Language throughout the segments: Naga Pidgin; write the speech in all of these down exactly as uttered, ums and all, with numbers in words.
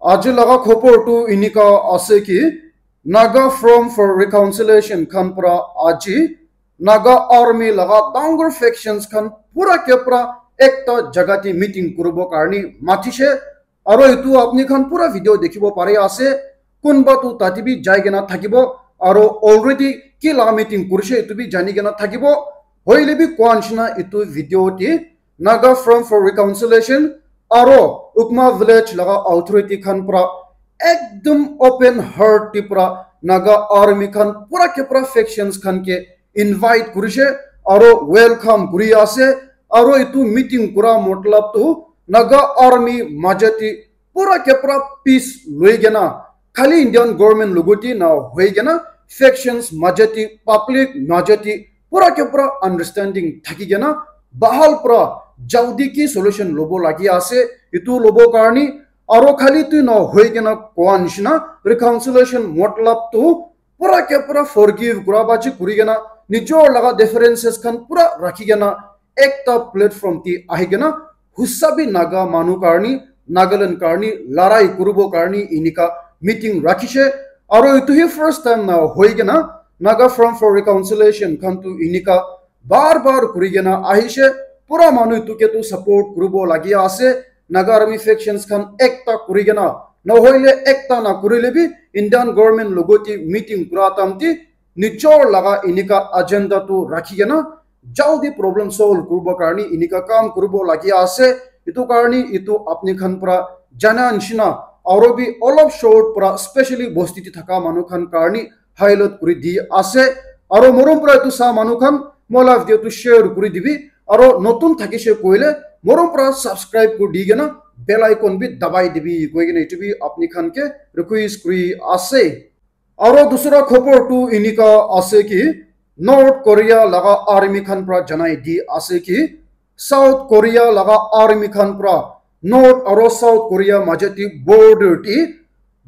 Aji laga khobor tu enika ase ki, Naga Forum for Reconciliation khan para aji Naga Army laga dangor factions khan pura ke pura ekta jaga te meeting kuribo karni matishe. Aro etu apni khan pura video dikhibo pari ase, kunba tu tate bi jai kena thakibo, aro already ki laga meeting kurishe etu bi jani kena thakibo. Hoile bi koa nishina etu video te Naga Forum for Reconciliation aro Ukma village laga authority khan pura ekdum open heart te pura Naga Army khan pura ke pura factions khan ke invite kurishe aro welcome kuri ase. Aro etu meeting kura matlab tu Naga Army majati pura ke pura peace loi kena, khali Indian government logoti na hoi kena, factions majati, public majati pura ke pura understanding thaki kena, bahal pura jaldi ki solution lobo lagi ase. Etu lobo karni aro khali tu na hoi kena koa nishina reconciliation matlab tu pura ke pura forgive kura bachi kuri kena, nijor laga differences khan pura rakhi kena, ekta platform te ahi kena, husa bi Naga manu karni, Nagaland karni larai kuribo karni enika meeting rakhishe. Aro etu hi first time na hoi kena, Naga Forum for Reconciliation khan tu enika bar bar kuri kena ahishe. Pura manu etu ke tu support kuribo lagi ase. Naga Army factions khan ekta kuri kena, nohoile ekta na kurile bi Indian government logoti meeting kura tamti nijor laga enika agenda tu rakhi kena, jaldi problem solve kuribo karni enika kam kuribo lagi ase. Etu karni etu apni khan pura jana nishina aro bi olop short pura specially bosti te thaka manu khan karni highlight kuri di ase. Aro morom pura etu sa manu khan moi la video tu share kuri dibi. Aro notun thakishe koile morom pura subscribe kuri di kena bell icon bi dabai dibi koi kena etu bi apni khan ke request kuri ase. Aro dusra khobor tu enika ase ki North Korea laga army khan pura janai di ase ki South Korea laga army khan pura North aro South Korea majati border ti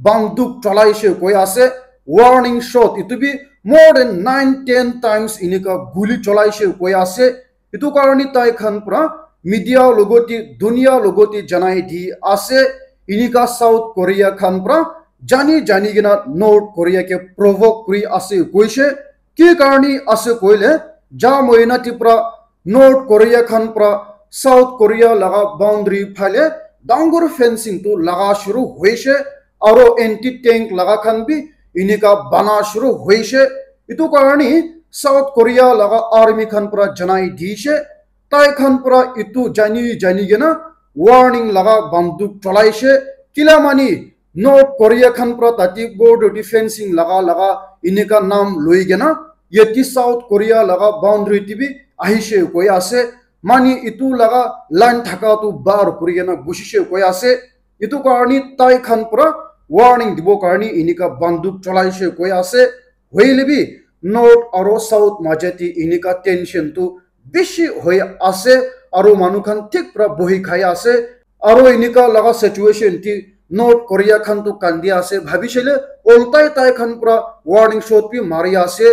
banduk cholaishe koi ase. Warning shot etu bi more than nine ten times enika guli cholaishe koi ase. Etu karni tai khan pura media logoti, dunia logoti janai di ase. Enika South Korea khan pura jani jani kena North Korea ke provoke kuri ase koishe. Ki karni ase koile, ja moina ti pura North Korea khan pura South Korea laga boundary phale dangor fencing tu laga shuru hoishe, aro anti tank laga khan bi enika bana shuru hoishe. Etu karni South Korea laga army khan pura janai dishe, tai khan pura etu jani jani kena warning laga banduk cholaishe. Kila mani North Korea khan pura tate border te fencing laga laga enika nam loi kena yate South Korea laga boundary te bi ahishe koi ase. Mani etu laga line thaka tu bar kuri kena gushishe koi ase. Etu karni tai khan pura warning dibo karni enika banduk cholaishe koi ase. Hoile bi North aro South majati enika tension tu bishi hoi ase, aro manu khan thik pura bohi khai ase. Aro enika laga situation ti North Korea khan tu kandi ase, bhabishele oltai tai khan pura warning shot bi mari ase.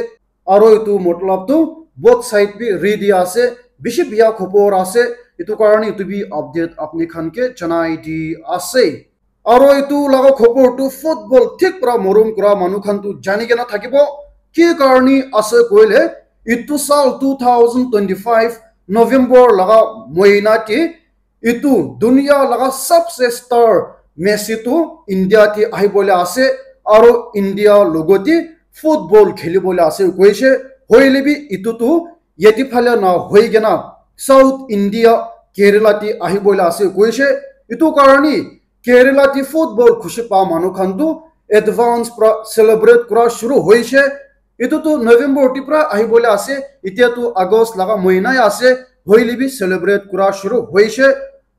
Aro etu matlab tu both side bi ready ase, bishi biya khobor ase. Etu karni etu bi update apni khan ke janai di ase. Aro etu laga khobor tu football thik pura morom kura manu khan tu jani kena thakibo. Ki karni ase koile, etu sal two thousand twenty-five November laga moina te etu dunia laga sabse star Messi tu India te ahibole ase, aro India logote football khelibole ase koishe. Hoile bi etu tu yate phale na hoi kena South India Kerala te ahibole ase koishe. Etu karni Kerala te football khushi pa manu khan tu advance pra celebrate kura shuru hoishe. Etu tu November te pra ahibole ase, itya tu August laga moina ase, hoile bi celebrate kura shuru hoishe.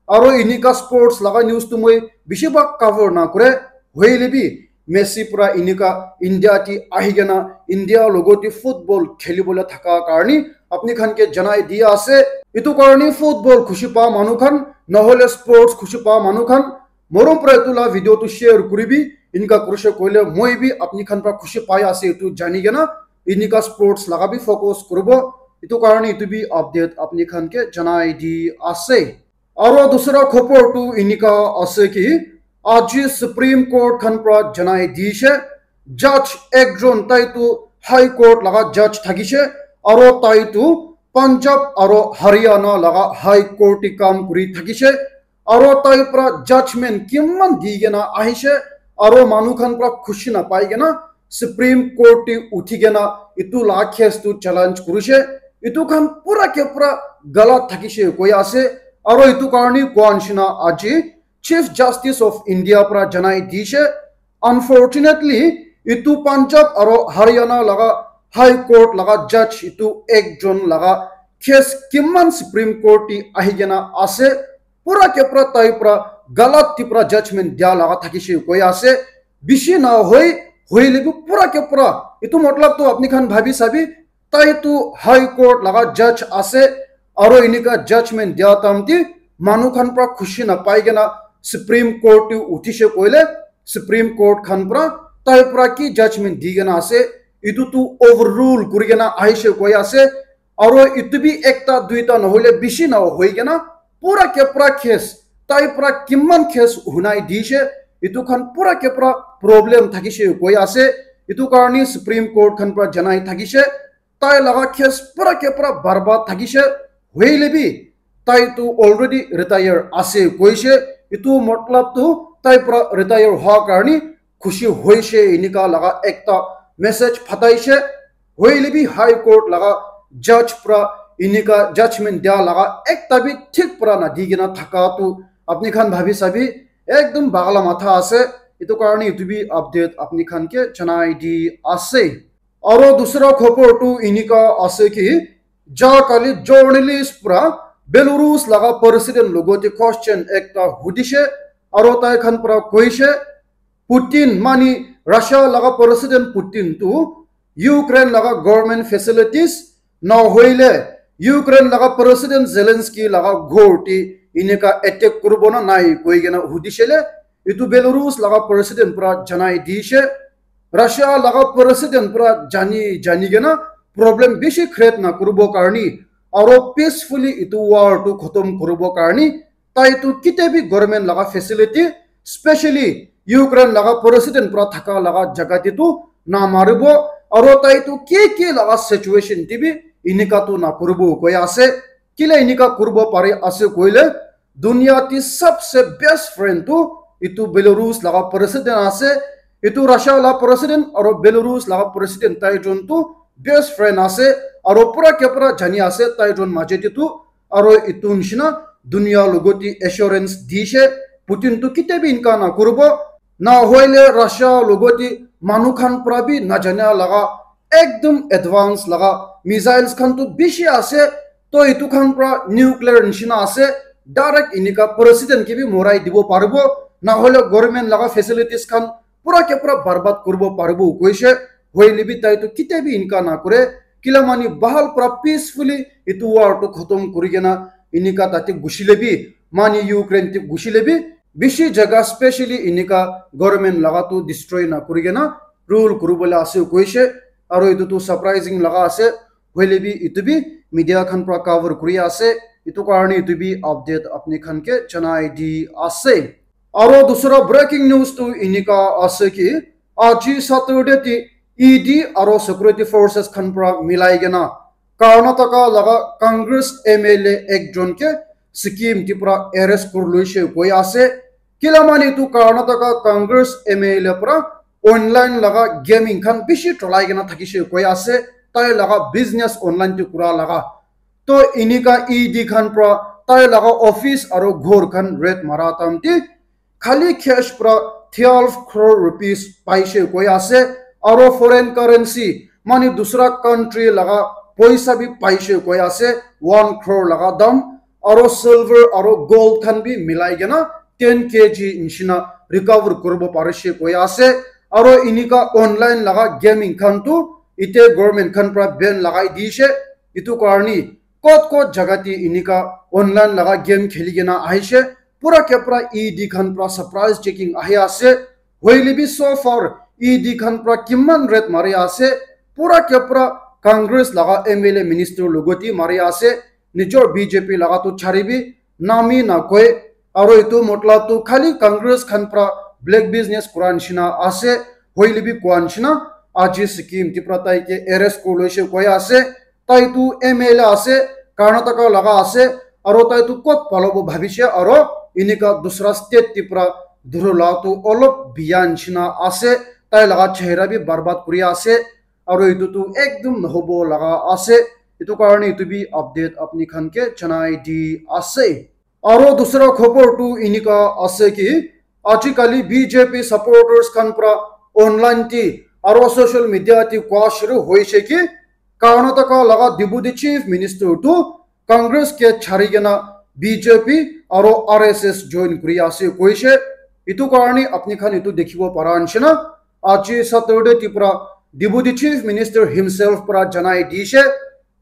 Aro enika sports laga news tu moi bishi bhag cover na kore, hoile bi Messi pura enika India te ahi kena India logote football khelibole thaka karni apni khan ke janai dia ase. Etu karni football khushi pa manu khan, nohole sports khushi pa manu khan, morom pura etu la video tu share kuribi. Enika kurishe koile moi bi apni khan pra khushi pai ase etu jani kena, enika sports laga bi focus kuribo. Etu karni etu bi update apni khan ke janai di ase. Aro dusra khobor tu enika ase ki, Aji Supreme Court khan pra janai dishe, judge ekjon tai tu High Court laga judge thakishe, aro tai tu Punjab aro Haryana laga High Court te kam kuri thakishe, aro tai pra judgment kiman di kena ahishe, aro manu khan pra khushi napai kena Supreme Court te uthi kena itu la case tu challenge kurishe. Itu khan pura ke pura galat thakishe koi ase, aro itu karni koa nishina aji Chief Justice of India pra janai dishe, unfortunately, itu Punjab aro Haryana laga High Court laga judge itu ekjon laga case kiman Supreme Court te ahi kena ase, pura ke pura tai pra galat te pra judgment dia laga thakishe koi ase. Bishi na hoi, hoile bi pura ke pura. Itu matlab tu apni khan bhabi sabi, tai tu High Court laga judge ase, aro inika judgment dia time te manu khan pra khushi napai kena Supreme Court te uthishe koile, Supreme Court khan pra tai pra ki judgment di kena ase, itu tu overrule kuri kena ahishe koi ase, aro itu bi ekta duita nohoile bishi na hoi kena pura ke pura case, tai pra kiman case hunai dishe, itu khan pura ke pura problem thakishe koi ase, itu karni Supreme Court khan pra janai thakishe, tai laga case pura ke pura barbad thakishe, hoile bi tai tu already retire ase koishe, itu matlab tu tai pra retire hua karni khushi hoishe inika laga ekta message phataishe, hoile bi High Court laga judge pra inika judgment dia laga ekta bi thik pra na di kena thaka tu apni khan bhabi sabi ekdum bagala matha ase, itu karni itu bi update apni khan ke janai di ase. Aro dusra khobor tu inika ase ki, ja kali journalist pra Belarus laga president logote question ekta hudishe, aro tai khan pra koishe, Putin mani Russia laga president Putin tu Ukraine laga government facilities na hoile Ukraine laga president Zelensky laga ghor te inika attack kuribo na nai koi kena hudishele, itu Belarus laga president pra janai dishe, Russia laga president pra jani jani kena problem bishi create na kuribo karni, aro peacefully itu war tu khotom kuribo karni, tai tu kite bi government laga facility, specially Ukraine laga president pra thaka laga jaga te tu na maribo, aro tai tu ke ke laga situation te bi inika tu na kuribo koi ase, kile inika kuribo pari ase koile, dunia te sabse best friend tu itu Belarus laga president ase. Itu Russia laga president aro Belarus laga president tai jon tu best friend ase, aro pura ke pura jani ase tai jon maje te tu, aro itu nishina dunia logote assurance dishe, Putin tu kite bi inka na kuribo, na hoile Russia logote manu khan pra bi na jana laga ekdum advance laga missiles khan tu bishi ase, to itu khan pra nuclear nishina ase, direct inika president ke bi morai dibo paribo, na hoile government laga facilities khan pura ke pura barbad kuribo paribo koishe, hoile bi tai tu kite bi inka na kore, kila mani bahal pra peacefully itu war tu khotom kuri kena inika tate gushile bi, mani Ukraine te gushile bi, bishi jaga specially inika government laga tu destroy na kuri kena rule kuribole ase koishe, aro itu tu surprising laga ase, hoile bi itu bi media khan pra cover kuri ase, itu karni itu bi update apni khan ke janai di ase. Aro dusra breaking news tu inika ase ki, aji Saturday te E D aro security forces khan pra milai kena Karnataka laga Congress M L A ekjon ke Sikkim te pra arrest kuri loishe koi ase. Kila mani tu Karnataka Congress M L A pra online laga gaming khan bishi cholai kena thakishe koi ase, tai laga business online te kura laga. To inika E D khan pra tai laga office aro ghor khan raid mara time te khali cash pra twelve crore rupees paishe koi ase, aro foreign currency mani dusra country laga poisa bi paishe koi ase, one crore laga dam, aro silver aro gold khan bi milai kena ten K G nishina recover kuribo parishe koi ase. Aro inika online laga gaming khan tu ite government khan pra ban lagai dishe, itu karni kot kot jaga te inika online laga game kheli kena ahishe, pura ke pura E D khan pra surprise checking ahi ase. Hoile bi so far E D khan pra kiman raid mari ase, pura ke pura Congress laga M L A minister logote mari ase, nijor B J P laga tu chari bi nami na koi, Aro etu matlab tu khali Congress khan pra black business kura nishina ase, hoile bi kua nishina, aji Sikkim Tipra tai ke arrest kuri loise koi ase, tai tu M L A ase, Karnataka laga ase, aro tai tu kot palabo bhabishe, aro inika dusra state Tipra dhuru la tu olop biya nishina ase, tai laga chehra bi barbad kuri ase, aro etu tu ekdum nohobo laga ase, etu karne etu bi update apni khan ke janai di ase. Aro dusra khobor tu inika ase ki, ajikali B J P supporters khan pra online ti aro social media ti kua shuru hoise ki, Karnataka laga Deputy Chief Minister tu Congress ke chari kena B J P aro R S S join kuri ase koise. Etu karne apni khan etu dikhibo para nishina, aji Saturday Tipra Deputy Chief Minister himself pra janai dishe,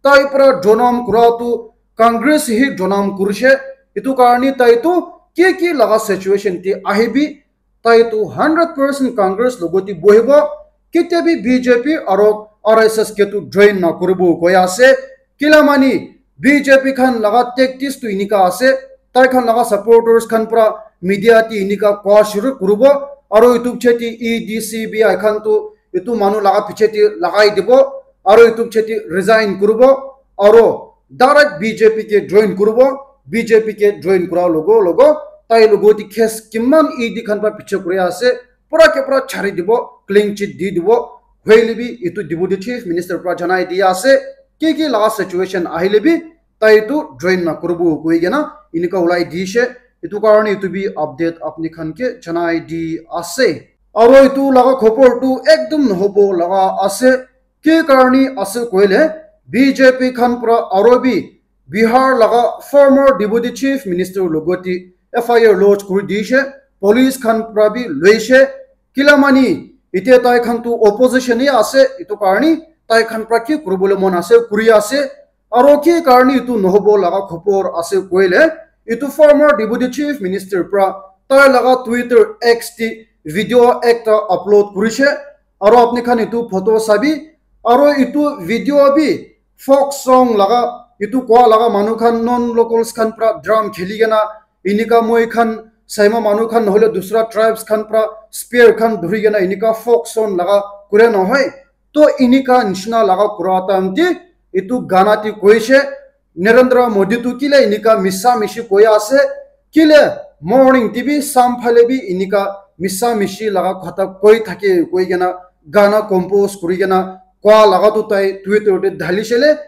tai pra donam kura tu Congress hi donam kurishe, etu karne tai tu ki ki laga situation te ahibi, tai tu hundred percent Congress logoti bohibo, ketia bi B J P aro R S S ke tu join na kuribo koi ase, kila mani B J P khan laga tactics tu inika ase, tai khan laga supporters khan pra media ti inika kua shuru kuribo, aro etu piche ti E D C B I khan tu etu manu laga piche ti lagai dibo, aro etu piche ti resign kuribo, aro direct B J P ke join kuribo, B J P ke join kura logo logo, tai logo ti case kiman E D khan pra piche kuri ase, pura ke pura chari dibo, clean chit di dibo, hoile bi etu Deputy Chief Minister pra janai di ase, ki ki laga situation ahile bi, tai tu join na kuribo koi kena inika ulai dishe, etu karne etu bi update apni khan ke janai di ase. Aro etu laga khobor tu ekdum nohobo laga ase, ki karne ase koile B J P khan pra aro bi Bihar laga former Deputy Chief Minister logoti F I R lodge kuri dishe, police khan pra bi loishe, kila mani, etia tai khan tu opposition hi ase, etu karne tai khan pra ki kuribole mon ase, kuri ase. Aro ki karne etu nohobo laga khobor ase koile, etu former Deputy Chief Minister pra tai laga Twitter X ti video ekta upload kurishe, aro apni khan etu photo sabi, aro etu video bi folk song laga, etu kua laga manu khan non locals khan pra drum kheli kena, inika moi khan Saima manu khan nohole dusra tribes khan pra spear khan dhuri kena inika folk song laga kure nohoi. To inika nishina laga kura time te etu gana te koishe, Narendra Modi tu kile inika misa mishi koi ase, kile morning te bi sam phale bi inika misa mishi laga kotha koi thake koi kena gana compose kuri kena kua laga tu tai Twitter te dhali shele,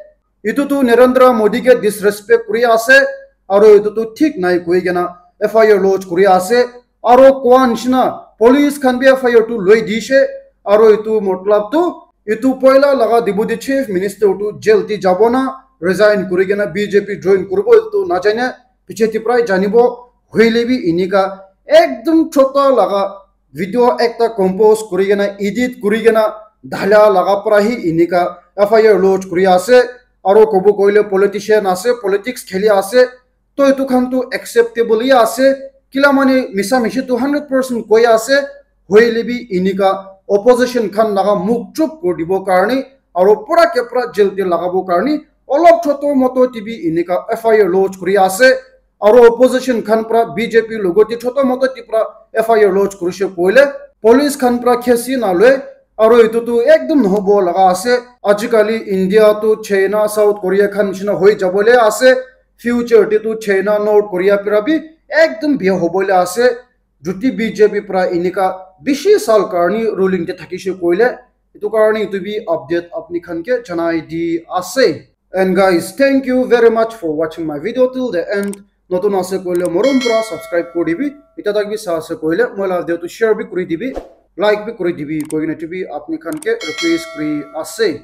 etu tu Narendra Modi ke disrespect kuri ase, aro etu tu thik nai koi kena F I R lodge kuri ase, aro kua nishina police khan bi F I R tu loi dishe, aro etu matlab tu etu poila laga Deputy Chief Minister tu jail ti jabo na resign kuri kena B J P join kuribo etu najane, piche ti prai janibo, hoile bi inika ekdum chota laga video ekta compose kuri kena, edit kuri kena, dhala laga pra hi inika F I R lodge kuri ase, aro kobo koile politician ase, politics kheli ase, to etu khan tu acceptable hi ase, kila mani misa mishi tu hundred percent koi ase, hoile bi inika opposition khan laga muk chup kuri dibo karne, aro pura ke pura jail te lagabo karne, olop choto moto te bi inika F I R lodge kuri ase, aro opposition khan pra B J P logoti choto moto te pra F I R lodge kurishe koile, police khan pra khesi naloi, aro etu tu ekdum nohobo laga ase. Ajikali India tu China, South Korea khan nishina hoi jabole ase, future te tu China, North Korea pra bi ekdum biya hobole ase, juti B J P pra inika bishi sal karne ruling te thakishe koile, etu karne etu bi update apni khan ke janai di ase. And guys, thank you very much for watching my video till the end. Notun ase koile morom pura subscribe kuri dibi. Ita tak bi sa ase koile moi la video tu share bi kuri dibi, like bi kuri dibi koi kena etu bi apni khan ke request kuri ase.